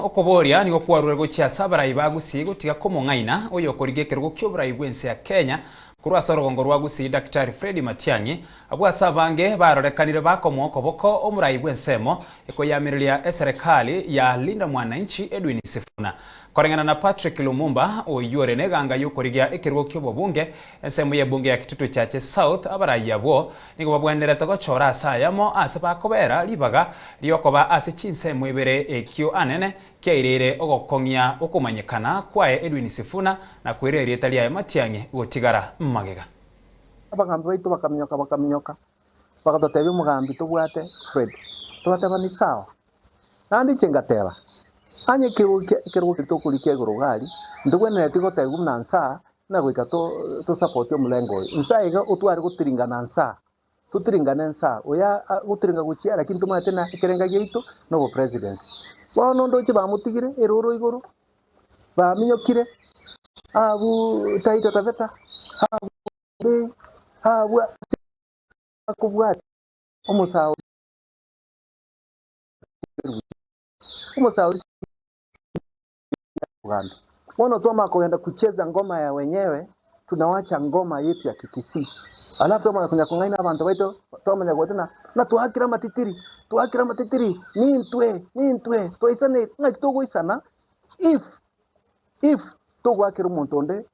Okoboria nigo kwarure gochia ase abarai ba Gusii gotiga komong'aina oyokorigia ekerogo ki'oborai bw'ense ya Kenya korwa ase orogongo rwa Gusii Daktari Freddy Matiang'i abwo ase abange barorekanire bakomoa okoboko omorai bw'ensemo ekoyamireria eserekari ya Linda Mwananchi Edwin Sifuna. Koreng'ana na Patrick Lumumba oyio ore neganga y'okorigia ekerogo ki'obobunge ensemo y'ebunge ya Kitutu Chache South abarai abwo Nigo babwenerete gochora ase ayamo aase bakobera ribaga ri'okoba ase chinsemo ibere ekio anene kiaireire ogokong'ia okomanyekana kwaye Edwin Sifuna na koira erieta riaye Matiang'i gotigara magega. Abagambi baito bakaminyoka, bakaminyoka, bagatotebia omogambi tobwate Fred. Togateba ni sawa. Naende inche ngateba, Onye ekerogo kia ekerogo keria tokorikia igoro iga aria, ntogwenereti gotebigwa buna nsaa, ng'a goika to tosapotie omolengo oyo. Nsaa iga otware gotiringana nsaa, totiringane nsaa, oyo a gotiringa gochia lakini tomanyete na ekerenga giaito na obopresidency. Bono ndoche bamotigire eroro igoro, baminyokire, abwo Taita Taveta, abwo Homabay, abwo ase bakobwatia omosauri. Omosauri Uganda. Bono twamanya kogenda kucheza ngoma ya wenyewe, tunawacha ngoma yetu ya Kikisii. Alafu twamanya konya kong'aina abanto baito, twamanya goeta na ng'a twakire amatitiri, twakire amatitiri, nintwe, nintwe, twaisanire, ng'aki togoisana if, if togoakera omonto onde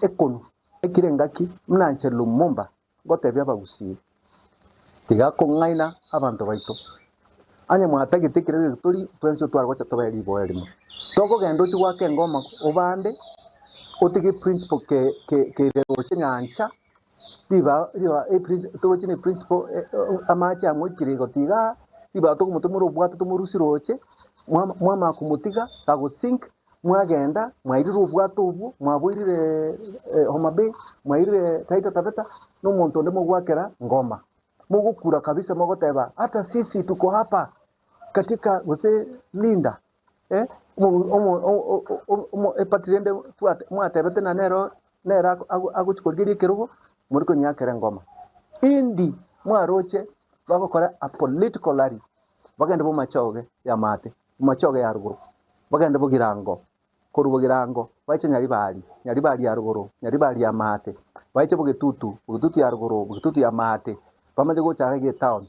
ekonu, ekire engaki buna inche Lumumba Ngotebia abagusii, tiga kong'aina abanto baito. Onye mwatagete ekerogo eke tori, twensi otware gocha tobe riboa erimo. Tokogenda ochie goaka engoma obande, otige eprinciple ke ke kere roche nyancha, riba riba eprinci toroche na eprinciple amache amoikire igoti igaa, ribaga tokomotomera obwato tomorusie roche, mwama mwamanya komotiga gagosink. Mwagenda, mwairire obwato obwo, mwaboirire Homa Bay, mwairire Taita Taveta, na omonto onde mogwakera ngoma. Mogokura kabisa mogoteba hata sisi tuko hapa katika gose Linda eh, omo omo omo eparty rende mwatebete ng'a nero nere agochi korigeria ekerogo, more konyeakera engoma. Indi mwaroche bagokora a political rally, bagende bomachoge y'amate. Bomachoge ya rogoro, bagende Bogirango, korwa Bogirango baiche Nyaribari, Nyaribari ya rogoro, Nyaribari ya maate, baiche Bogetutu, Bogetutu ya rogoro, Bogetutu ya maate, bamanye gocha iga etown.